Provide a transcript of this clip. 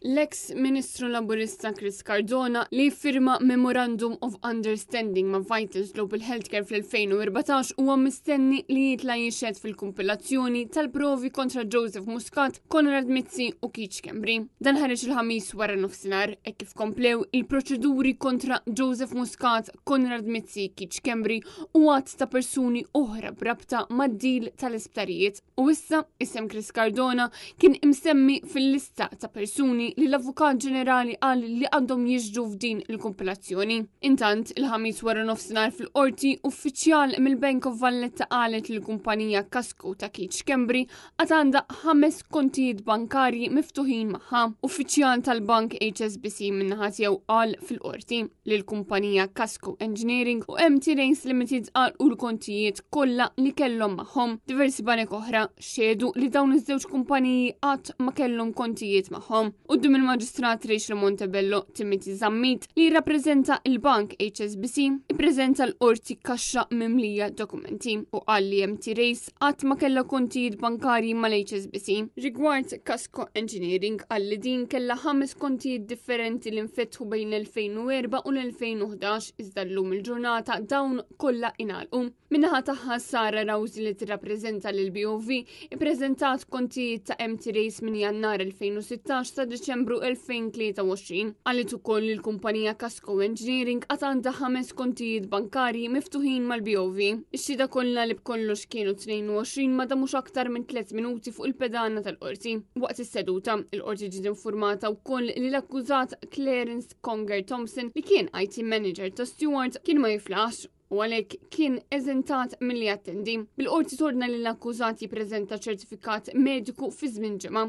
L-eks Ministru Laburista Chris Cardona li firma Memorandum of Understanding ma' Vitals Global Healthcare fl-2014 huwa mistenni li jitla jixhed fil-kumpilazzjoni tal-provi kontra Joseph Muscat, Konrad Mizzi u Keith Schembri. Dan ħareġ il-Ħamis wara nofsinhar hekk kif komplew il-proċeduri kontra Joseph Muscat, Konrad Mizzi, Keith Schembri u għadd ta' persuni oħra b'rabta mad-deal tal-isptarijiet. U issa isem Chris Cardona kien imsemmi fil-lista ta' persuni li l-Avukat Ġenerali qal li għandhom jiġdu f'din il-kumpilazzjoni. Intant, il-Ħamis wara nofsinhar fil-qorti, uffiċjal mill-Bank of Valletta qalet li l-kumpanija Kasco ta' Keith Schembri għad għandha ħames kontijiet bankarji miftuħin magħha. Uffiċjal tal-Bank HSBC min-naħa tiegħu qal fil-qorti li l-kumpanija Kasco Engineering u MT Race Limited għalqu l-kontijiet kollha li kellhom magħhom. Diversi banek oħra xehdu li dawn iż-żewġ kumpaniji qatt ma kellhom kontijiet magħhom. Quddiem il-Maġistrat Rachel Montebello Timothy Zammit li jirrappreżenta il-Bank HSBC ippreżenta l-qorti kaxxa mimlija dokumenti u qal li MT Race qatt ma kellha kontijiet bankarji mal-HSBC. Rigward Kasco Engineering qal li din kellha ħames kontijiet differenti li nfetħu bejn l-2004 u l-2011 iżda llum il-ġurnata dawn kollha ingħalqu. Min-naħa tagħha Sara Rawsi li tirrappreżenta lil BOV ippreżentat kontijiet ta' MT Race minn Jannar 2016 sa Diċembru 2023. Qalet ukoll li l-kumpanija Kasco Engineering għad għandha ħames kontijiet bankarji miftuħin mal-BOV. Ix-xhieda kollha li b'kollox kienu 22 ma damux aktar minn 3 minuti fuq il-pedana tal-qorti. Waqt is-seduta, il-qorti ġiet informata wkoll li l-akkużat Clarence Conger Thompson li kien IT manager ta' Steward kien ma jiflaħx u għalhekk kien eżentat milli jattendi. Bil-qorti torna li l-akkużat jippreżenta ċertifikat mediku fi żmien ġimgħa.